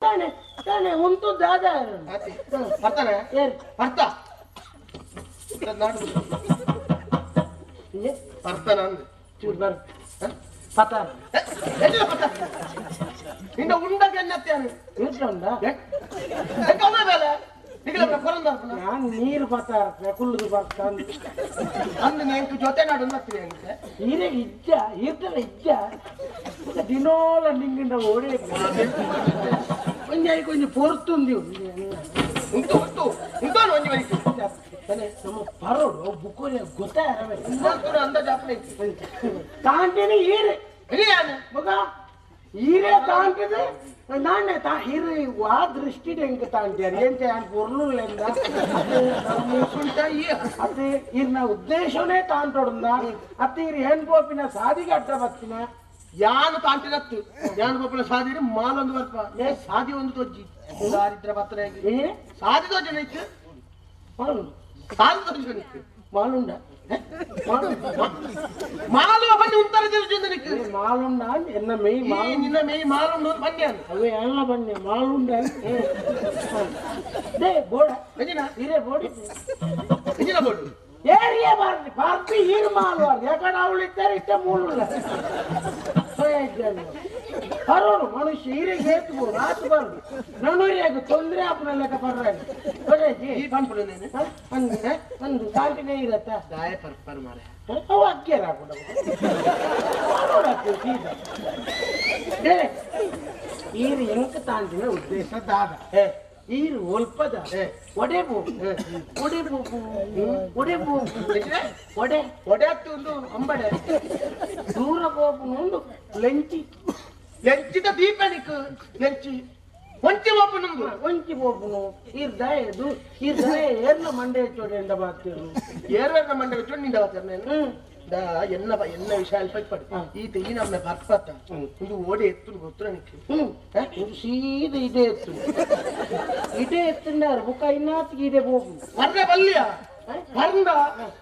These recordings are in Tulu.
ತಾನೆ ತಾನೆ ಉಂಟು ದಾದ ಬರ್ತಾನೆ ಬರ್ತಾ ಬರ್ತಾನ ಚೂರು ಬರ್ ಪತಾರ ನಿನ್ನ ಉಂಡಾಗ ಎನ್ನತ್ತೇನು ನಾನು ನೀರು ಪತಾರ ಕುಳ್ಳುದು ಬರ್ತಾನೆ ಅಂದು ನೆಂಕು ಜೊತೆ ನಾಡು ಅಂತೆ ಹೀರೆ ಇಜ್ಜ ಈರ್ತಲ್ಲ ಇಜ್ಜ ದಿನೋಲ ನಿಂಗಿಂಡ ಓಡಿ ಒಂಜಿ ಕೊಂಚ ಪೊರ್ತುಂದಿ ಉಂಟು ಉಂಟು ಉಂಟು ಒಂಜಿ ಬೈಕು ನಮ್ಮ ಪರೋಡು ಬುಕ್ಕೋರಿ ಗೊತ್ತಾರ ಅಂದಾಜು ತಾಂಟೇನೆ ಹೀರೆ ಮಗ ಹೀರೆ ತಾಂಟದೆ ನಾನೇ ತಾ ಹೀರೆ ವಾ ದೃಷ್ಟಿ ಹೆಂಗ ತಾಂಟ್ಯಾರ ಏನ್ ಪೊರ್ಲು ಅತ್ತೆ ಇರ್ನ ಉದ್ದೇಶನೇ ತಾಂಟೋಡ್ದ ಅತ್ತೆ ಇರ್ ಹೆಣ್ ಪೋಪಿನ ಸಾದಿಗೆ ಅಡ್ಡ ಬತ್ತಿನ ಯಾನು ತಾಂಟಿನತ್ತು ಯಾನು ಪೋಪಿನ ಸಾದಿ ಮಾಲೊಂದು ಬರ್ಪ ಏ ಸಾದಿ ಒಂದು ತೊಜ್ಜಿ ದಾರಿದ್ರ ಪತ್ರ ಸಾದಿ ತೊಜ್ಜನ ಮಾಲು ಸಾದಿ ತೊಜ್ಜನ ಮಾಲುಂಡ ಮಾಲು ಬನ್ನಿ ಉತ್ತರ ತಿರುಚುಂದನಿಕ್ ಮಾಲುಂಡ ಎನ್ನ ಮೇಯ್ ಮಾಲು ನಿನ್ನ ಮೇಯ್ ಮಾಲುಂಡು ಬನ್ನಿ ಅವೇ ಎಲ್ಲ ಬನ್ನಿ ಮಾಲುಂಡ they ಬೋಡ ಎಂಜಿನ ಇರೇ ಬೋಡಿ ಎಂಜಿನ ಬೋಡು ಏರಿಯೇ ಬಾರ್ದಿ ಬಾರ್ದಿ ಈರು ಮಾಲು ಯಾಕಂದ್ರೆ ಅವಳು ಇದ್ದಾರೆ ಇಷ್ಟ ಮೂಲ ಬರೋರು ಮನುಷ್ಯ ಹೀರಿಗೆ ಏತ್ಬೋದು ಆತು ಬರೋದು ನನ್ನೂರಿಯಾಗ ತೊಂದರೆ ಆಪನ ಲೆಕ್ಕ ಪರ್ರ ಒಂದು ಸಾಂಟಿನೇ ಇರತ್ತ ದಾಯ ಪರ್ಪರ್ ಮಾರೆ ಅವು ಅಕ್ಕಿಯರ ಹಾಕೊಂಡು ಈರು ಎಂಕ ತಾಂಟಿನ ಉದ್ದೇಶ ದಾದ ಈರು ಒಲ್ಪದ ಒಡೆ ಬೋಪು ಒಡೆ ಬೋಪು ಒಡೆ ಬೋಪು ಒಡೆ ಒಡೆ ಆಗ್ತು ಒಂದು ಅಂಬಡೆ ದೂರ ಬೋಪು ಉಂಡು ಲೆಂಚಿ ಲೆಂಚಿದ ದೀಪನಿಕ್ ಲೆಂಚಿ ಒಂಚಿ ಬೋಪು ನಮ್ದು ಒಂಚಿ ಬೋಪುನು ಈರ್ ದಾಯ ಈರ್ ದಾಯ ಏರ್ನ ಮಂಡೆ ಚೋಡಿ ಎಂದ ಬಾತಿರು ಏರ್ನ ಮಂಡೆ ಚೋಡಿ ನಿಂದ ಬಾತಿರು ನಾನು ದಾ ಎನ್ನ ಎನ್ನ ವಿಷಯ ಅಲ್ಪ ಪಡಿ ಈತ ಈ ನಮ್ಮ ಬರ್ಪತ್ತ ಒಂದು ಓಡಿ ಎತ್ತು ಗೊತ್ತು ನನಗೆ ಇದು ಸೀದ ಇದೇ ಎತ್ತು ಇದೇ ಎತ್ತಂಡಾರು ಬುಕ್ಕ ಇನ್ನಾತಿಗೆ ಇದೇ ಬೋಪು ಬರ್ರೆ ಬಲ್ಲಿಯ ಬರ್ಂದ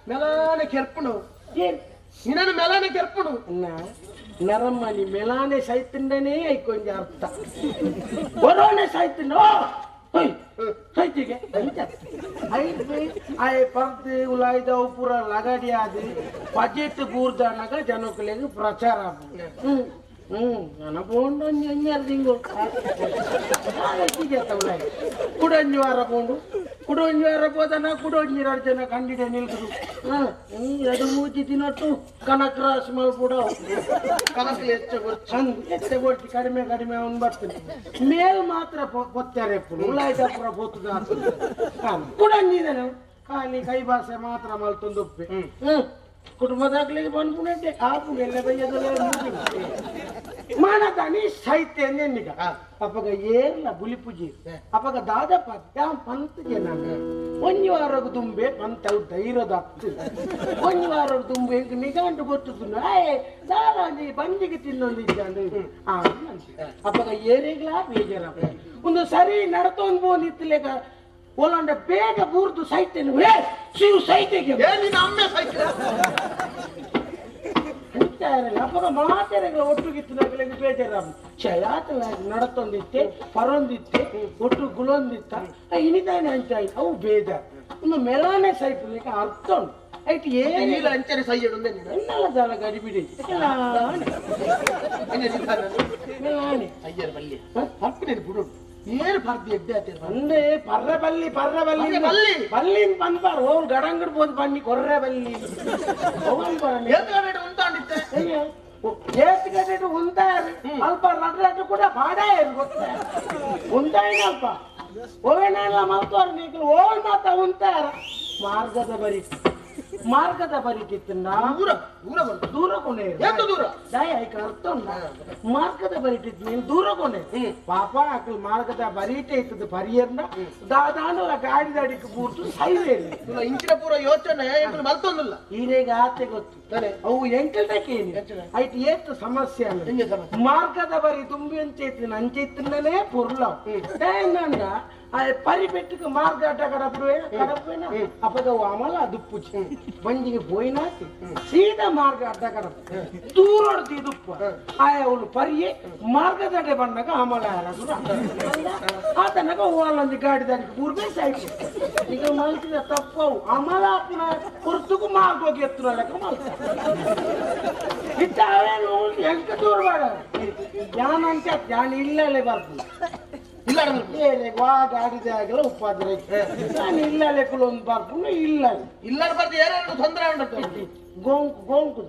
ಮೆಲಾನೆ ಕೆರ್ಪುಣು ನಿನ್ನ ಮೆಲಾನೆ ಕೆರ್ಪುಣು ನರಮ್ಮನಿ ಮೆಲಾನೆ ಸೈತಂಡನೇ ಐಕೊಂಜ ಅರ್ಥ ಬರೋನೆ ಸೈತಂಡ ಸೈತಿಗೆ ಆಯ್ ಪರ್ದು ಉಲಾಯ್ದವು ಪೂರ ಲಗಡಿ ಆದು ಬಜೆಟ್ ಬೂರ್ದನಾಗ ಜನಕ್ಕಲಿಗೆ ಪ್ರಚಾರ ನನ್ನ ಪೋಂಡು ಒಂಜಿ ಒಂಜಾರು ತಿಂಗಳು ಕುಡೊಂಜಿ ವಾರ ಪೋಂಡು ಕುಡೊಂಜಿ ವಾರ ಪೋದನ ಕುಡೊಂಜಿ ಎರಡು ಜನ ಕಂಡಿಡೆ ನಿಲ್ಕುದು ಎರಡು ಮೂಜಿ ದಿನಟ್ಟು ಕನಕ ರಾಸ್ ಮಲ್ಪುಡ ಕನಕ ಹೆಚ್ಚ ಕೊಡ್ತಿ ಕಡಿಮೆ ಕಡಿಮೆ ಅವ್ನು ಬರ್ತೀನಿ ಮೇಲ್ ಮಾತ್ರ ಪೊತ್ತಾರೆ ಉಲಾಯ್ದಪುರ ಪೊತ್ತದ ಕುಡೊಂಜಿದನು ಖಾಲಿ ಕೈ ಭಾಷೆ ಮಾತ್ರ ಮಲ್ತೊಂದುಪ್ಪೆ ಕುಟುಂಬದಾಗ್ಲಿಗೆ ಬಂದ್ಪುಣೆ ಆಪು ಎಲ್ಲ ಬಯ್ಯದಲ್ಲ ಮಾನದಾನಿ ಸಾಹಿತ್ಯ ನಿಗ ಅಪ್ಪಗ ಏರ್ಲ ಬುಲಿಪುಜಿ ಅಪ್ಪಗ ದಾದಪ್ಪ ಯಾವ್ ಪಂತ ಜನ ಒಂಜಿ ವಾರಗ ದುಂಬೆ ಪಂತ ಅವು ಧೈರ್ಯದ ಒಂಜಿ ವಾರ ದುಂಬೆ ನಿಗಾಂಟು ಗೊತ್ತು ಆಯ್ ದಾದ ಬಂಜಿಗೆ ತಿನ್ನೊಂದಿದ್ದಾಂಡು ಅಪ್ಪಗ ಏರಿಗ್ಲಾ ಬೇಜಾರಪ್ಪ ಒಂದು ಸರಿ ನಡ್ತೊಂದು ಬೋಂದಿತ್ತಲೇಕ ಒಲಂಡ ಬೇಗ ಬೂರ್ದು ಸಾಯ್ತೇನೆ ಶಿವ ಸಾಯ್ತೆಗೆ ಅಮ್ಮೆ ಸಾಯ್ತ ಅಪ್ಪಗ ಮಾತೆರೆಗಳ ಒಟ್ಟುಗಿತ್ತು ನಗಲಿಗೆ ಬೇಜಾರ ಶಯಾತಲ ನಡತೊಂದಿತ್ತೆ ಪರೊಂದಿತ್ತೆ ಒಟ್ಟು ಗುಲೊಂದಿತ್ತ ಇನಿತಾನೆ ಅಂಚಾಯಿ ಅವು ಬೇಜಾರ್ ಇನ್ನು ಮೆಲಾನೆ ಸೈಪುಲಿಕ್ಕೆ ಅರ್ಥ ಉಂಟು ಐಟ್ ಏನಿಲ್ಲ ಅಂಚನೆ ಸೈಯಡು ಎನ್ನಲ್ಲ ಜಾಲ ಗಡಿಬಿಡಿ ಮೆಲಾನೆ ಅಯ್ಯರ್ ಬಲ್ಲಿ ಪರ್ಪು ಬಿಡು ಏನು ಪರ್ದಿ ಎಡ್ಡೆ ಆತೇನೆ ಅಂದೆ ಪರ್ರೆ ಬಲ್ಲಿ ಪರ್ರೆ ಬಲ್ಲಿ ಬಲ್ಲಿ ಬಲ್ಲಿನ್ ಬಂದ್ಪಾರ ಓಲ್ ಗಡಂಗಡ್ ಬೋದು ಬನ್ನಿ ಕೊರ್ರೆ ಬಲ್ಲಿ ಹೋಗನ್ ಬರನೆ ಏತ್ಗಡೆ ಉಂಟಾಂಡಿತ್ತೆ ಏತ್ಗಡೆ ಉಂಟಾರೆ ಅಲ್ಪ ರಡ್ ರಡ್ ಕೂಡ ಪಾಡಾಯರು ಗೊತ್ತ ಉಂಟಾಯಿನ ಅಲ್ಪ ಓವೇನೆಲ್ಲ ಮಲ್ತೋರ್ ನೀಕಲು ಓಲ್ ಮಾತ ಉಂಟಾರ ಮಾರ್ಗದ ಬರಿ ಮಾರ್ಗದ ಬರಿಟಿತ್ತನ್ನ ದೂರ ದೂರ ದೂರ ಕೊನೆ ಎಷ್ಟು ದೂರ ದಾಯ ಐಕ ಅರ್ಥ ಉಂಟ ಮಾರ್ಗದ ಬರಿಟಿತ್ತು ನೀನು ದೂರ ಕೊನೆ ಪಾಪ ಆಕಲ್ ಮಾರ್ಗದ ಬರೀಟೆ ಇತ್ತದ ಪರಿಯರ್ನ ದಾದಾಂಡಲ ಗಾಡಿ ದಾಡಿಗೆ ಪೂರ್ತು ಸೈವೇ ಇಂಚಿನ ಪೂರ ಯೋಚನೆ ಎಂಕಲ್ ಮಲ್ತೊಂದಿಲ್ಲ ಈರೇಗ ಆತೆ ಗೊತ್ತು ಅವು ಎಂಕಲ್ದಕ್ಕೇನು ಐಟ್ ಏತ್ ಸಮಸ್ಯೆ ಅಲ್ಲ ಮಾರ್ಗದ ಬರಿ ತುಂಬಿ ಅಂಚೈತಿನ ಅಂಚೈತಿನೇ ಪೊರ್ಲ ಅಂಡ ಪರಿಪೆಟ್ಟಿಗೆ ಮಾರ್ಗ ಅಡ್ಡ ಕಡಪುವೆ ಕಡಪುವೆನ ಅಪಗ ಅಮಲ ದುಪ್ಪುಜಿ ಬಂಜಿಗೆ ಪೋಯಿನಾತಿ ಸೀದಾ ಮಾರ್ಗ ಅಡ್ಡ ಕಡಪು ದೂರೊಡ್ದು ದುಪ್ಪ ಆಯ ಅವಳು ಪರಿಯೆ ಮಾರ್ಗದಡ್ಡೆ ಬಂದಾಗ ಅಮಲ ಆತನಗ ಹೂವಲ್ಲೊಂದು ಗಾಡಿ ದಾರಿಗೆ ಪೂರ್ವೆ ಸಾಯ್ತು ಈಗ ಮಲ್ತಿದ ತಪ್ಪವು ಅಮಲ ಅಪ್ಪನ ಹೊರತುಕು ಮಾರ್ಗ ಹೋಗಿ ಎತ್ತರ ಲೆಕ್ಕ ಮಲ್ತ ಇತ್ತ ಅವೇನು ಎಂಕ ದೂರ ಬೇಡ ಯಾನಂತ ಯಾನ್ ಇಲ್ಲಲೇ ಬರ್ತೀನಿ ಇಲ್ಲ ಏ ವಾ ಗಾಡಿದ ಆಗಲ್ಲ ಉಪ್ಪಾದ್ರೆ ನಾನು ಇಲ್ಲಲೇ ಕುಲೊಂದು ಬರ್ಪುನು ಇಲ್ಲ ಇಲ್ಲ ಬರ್ದು ಏನೇನು ತೊಂದರೆ ಉಂಟು ಗೋಂಕು ಗೋಂಕುದ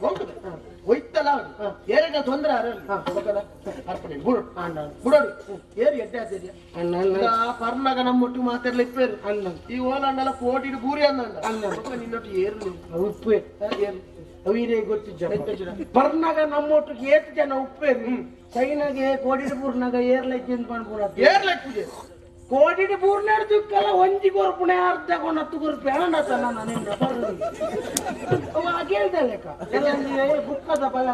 ಗೋಂಕುದ ಒಯ್ತಲ್ಲ ಏನೇನ ತೊಂದರೆ ಅರ್ಪಣೆ ಬುಡು ಅಣ್ಣ ಬುಡೋಡು ಏರು ಎಡ್ಡೆ ಆತಿದ್ಯಾ ಅಣ್ಣ ಪರ್ನಾಗ ನಮ್ಮೊಟ್ಟು ಮಾತಾಡ್ಲಿ ಇಪ್ಪೇರು ಅಣ್ಣ ಈ ಓಲಾಂಡಲ ಕೋಟಿಡು ಬೂರಿ ಅಂದ ಅಣ್ಣ. ನಿನ್ನೊಟ್ಟು ಏರು ಉಪ್ಪು ಅವರೇ ಗೊತ್ತಿದ್ದ ಬರ್ನಾಗ ನಮ್ಮೊಟ್ಟಿಗೆ ಏತು ಜನ ಉಪ್ಪೇರು ಚೈನಾಗೆ ಕೋಡಿಡು ಬೂರ್ನಾಗ ಏರ್ಲೈಕ್ ಪನ್ಪುನ ಏರ್ಲೈಕ್ ಕೋಡಿಡು ಬೂರ್ನಾಡು ದುಕ್ಕಲ್ಲ ಒಂಜಿ ಕೊರ್ಪುಣೆ ಅರ್ಧ ಕೊಣತ್ತು ಕೊರ್ಪೆ ಅಣ್ಣ ನನ್ನ ನಿನ್ನ ಬರುದು ಅವ ಕೇಳ್ದೆ ಲೆಕ್ಕ ಬುಕ್ಕದ ಬಲ.